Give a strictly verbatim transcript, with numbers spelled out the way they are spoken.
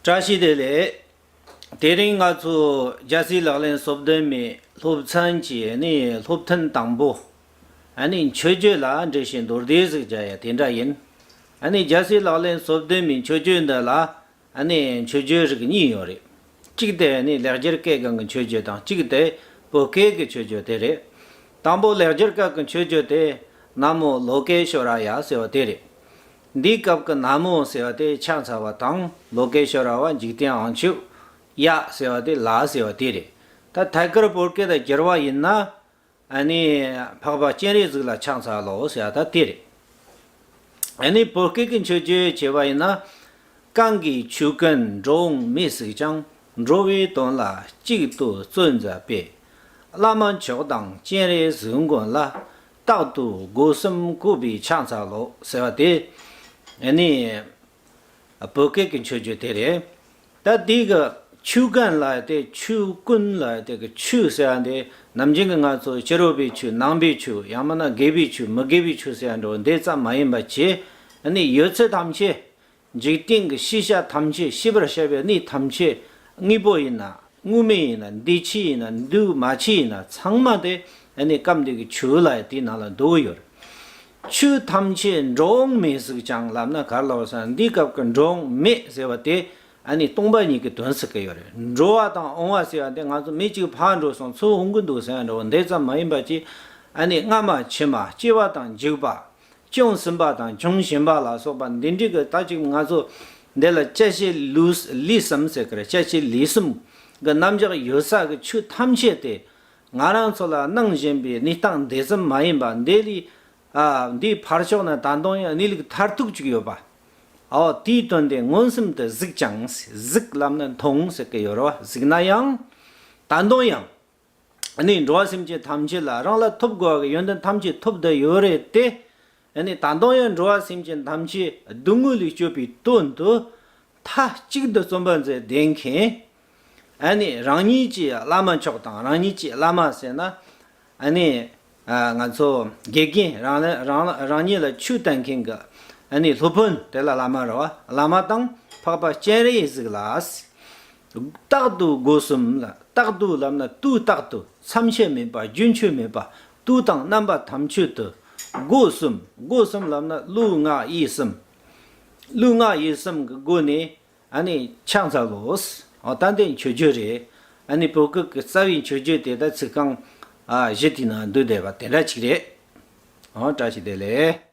བཀྲ་ཤིས་བདེ་ལེགས། དེ་རིང་ང་ཚོ་རྒྱལ་སྲས་ལག་ལེན་སོ་བདུན་མའི་སློབ་ཚན་གྱི་ནི་སློབ་ཐུན་དང་པོ། ཨ་ནི་མཆོད་བརྗོད་ལ་འགྲེལ་བཤད་མདོར་བསྡུས་ཟིག་བྱ་ཡ་དེ་འདྲ་ཡིན། ཨ་ནི་རྒྱལ་སྲས་ལག་ལེན་སོ་བདུན་མའི་མཆོད་བརྗོད་འདི་ལ་ཨ་ནི་མཆོད་བརྗོད་རིགས་གཉིས་ཡོད་རེད། གཅིག་དེ་ནི་ལེགས་སྦྱར་སྐད་སྒང་གི་མཆོད་བརྗོད་དང་། གཅིག་དེ་བོད་སྐད་ཀྱི་མཆོད་བརྗོད་དེ་རེད། དང་པོ་ལེགས་སྦྱར་སྐད་ཀྱི་མཆོད་བརྗོད་དེ་ན་མོ་ལོ་ཀེ་ཤྭ་ར་ཡ་ཟེར་བ་དེ་རེད། འདིའི་སྐབས་ཀྱི་ན་མོ་ཟེར་བ་དེ་ཕྱག་འཚལ་བ་དང་། ལོ་ཀེ་ཤྭ་ར་བ་འཇིག་རྟེན་དབང་ཕྱུག། ཡ་ཟེར་བ་དེ་ལ་ཟེར་བ་དེ་རེད། ད་ཐད་ཀར་བོད་སྐད་དུ་བསྒྱུར་བ་ཡིན་ན། ཨ་ནི་འཕགས་པ་སྤྱན་རས་གཟིགས་ལ་ཕྱག་འཚལ་ལོ་ཟེར་བ་ད་དེ་རེད། ཨ་ནི་བོད་སྐད་ཀྱི་མཆོད་བརྗོད་བྱས་པ་ཡིན་ན། གང་གིས་ཆོས་ཀུན་འགྲོ་འོང་མེད་གཟིགས་ཀྱང་། འགྲོ་བའི་དོན་ལ་གཅིག་ཏུ་བརྩོན་མཛད་པའི། བླ་མ་མཆོག་དང་སྤྱན་རས་གཟིགས་མགོན་ལ། རྟག་ཏུ་སྒོ་གསུམ་གུས་པས་ཕྱག་འཚལ་ལོ་ཟེར་བ་དེ། ཨ་ནི་བོད་སྐད་ཀྱི་མཆོད་བརྗོད་དེ་རེད། ད་དེ་གི་ཆོས་ཀུན་ལབ་དེ། ཆོས་ཀུན་ལབ་དེ་གི་ཆོས་ཟེར་བ་འདི་ནམ་རྒྱུན་གྱི་ང་ཚོ་ཕྱི་རོལ་པའི་ཆོས། ནང་པའི་ཆོས། ཡང་མིན་ན་དགེ་བའི་ཆོས། མི་དགེ་བའི་ཆོས་ཟེར་བ་འདྲ་བོ་འདི་ཙམ་མ་ཡིན་པ་བྱས། ཨ་ནི་ཡོད་ཚད་ཐམས་ཅད། འཇིག་རྟེན་གྱི་ཤེས་བྱ་ཐམས་ཅད། ཤེས་པར་བྱ་བའི་གནས་ཐམས་ཅད། དངོས་པོ་ཡིན་ན་དངོས་མེད་ཡིན་ན། འདུས་བྱས་ཡིན་ན་འདུས་མ་བྱས་ཡིན་ན། ཚང་མ་དེ་ཨ་ནི་སྐབས་འདི་གི་ཆོས་ལབ་དེའི་ནང་ལ་འདུ་གི་ཡོད་རེད། ཆོས་ཐམས་ཅད་འགྲོ་འོང་མེད་གཟིགས་ཀྱང་ལབ་ན་ག་རེ་ལབ་ཟེར་ན། འདིའི་སྐབས་ཀྱི་འགྲོ་འོང་མེད་ཟེར་བ་དེ་ཨ་ནི་སྟོང་པ་ཉིད་ཀྱི་དོན་ཟེར་གི་ཡོད་རེད། འགྲོ་བ་དང་འོང་བ་ཟེར་བ་དེ་ང་ཚོ་མི་གཅིག་ཕར་འགྲོ་སོང་། ཚུར་འོང་གི་འདུག་ཟེར་བ་འདྲ་བོ་འདི་ཙམ་མ་ཡིན་པ་ཅིག་ཨ་ནི་སྔ་མ་ཕྱི་མ། སྐྱེ་བ་དང་འཇིག་པ། བྱུང་ཟིན་པ་དང་འབྱུང་བཞིན་པ་ལ་སོགས་པ་འདི་འདྲའི་གི། ད་ཅིག་ང་ཚོ་འདི་ལ་བཅད་ཤེས་ལུས་ལུས་གསུམ་ཟེར་གི་རེད། བཅད་ཤེས་ལུས་གསུམ་གི་རྣམ་གཞག་ཡོད་ས་གི་ཆོས་ཐམས་ཅད་དེ། ང་རང་ཚོ་ལ་སྣང་བཞིན་པའི་གནས་སྟངས་འདི་ཙམ་མ་ཡིན་པ། འདི་ལས་ཨ་འདིའི་ཕར་ཕྱོགས་ན་ད་དུང་ཡང་གནས་ལུགས་མཐར་ཐུག་ཅིག་ཡོད་པ། འོ་དེའི་དོན་དེ་མངོན་སུམ་དུ་གཟིགས་ཀྱང་། གཟིགས་ལབ་ན་མཐོང་ཟེར་གི་ཡོད་རེད་བ། གཟིགས་ན་ཡང་ད་དུང་ཡང་ཨ་ནི་འགྲོ་བ་སེམས་ཅན་ཐམས་ཅད་ལ་རང་ལ་ཐོབ་དགོས་པ་གི་ཡོན་ཏན་ཐམས་ཅད་ཐོབ་བསྡད་ཡོད་རེད་དེ། ཨ་ནི་ད་དུང་ཡང་འགྲོ་བ་སེམས་ཅན་ཐམས་ཅད་སྡུག་བསྔལ་ལས་སྐྱོབ་པའི་དོན་དུ་མཐའ་གཅིག་ཏུ་བརྩོན་པ་མཛད་བསྡད་མཁན། ཨ་ནི་རང་ཉིད་ཀྱི་བླ་མ་མཆོག་དང་། རང་ཉིད་ཀྱི་བླ་མ་ཟེར་ན། ཨ་ནི་ཨ་ང་ཚོ་དགེ་རྒན། རང་ལ་རང་ལ་རང་ཉིད་ལ་ཆོས་བསྟན་མཁན་གྱི་ཨ་ནི་སློབ་དཔོན་དེ་ལ་བླ་མ་རེད་བ། བླ་མ་དང་འཕགས་པ་སྤྱན་རས་གཟིགས་ལ། རྟག་ཏུ་སྒོ་གསུམ་ལ། རྟག་ཏུ་ལབ་ན་དུས་རྟག་ཏུ། མཚམས་ཆད་མེད་པ། རྒྱུན་ཆད་མེད་པ། དུས་དང་རྣམ་པ་ཐམས་ཅད་དུ་སྒོ་གསུམ། སྒོ་གསུམ་ལབ་ན་ལུས་ངག་ཡིད་གསུམ། ལུས་ངག་ཡིད་གསུམ་གྱི་སྒོ་ནས་ཨ་ནི་ཕྱག་འཚལ་ལོ། འོ་ད་འདི་མཆོད་བརྗོད་རེད། ཨ་ནི་བོད་སྐད་ཀྱི་རྩ་བའི་མཆོད་བརྗོད་དེ་ད་ཚིག་རྐང་ཨ་བཞི་དེའི་ནང་འདུས་བསྡད་པ་དེ་འདྲ་ཅིག་རེད། འོ་བཀྲ་ཤིས་བདེ་ལེགས།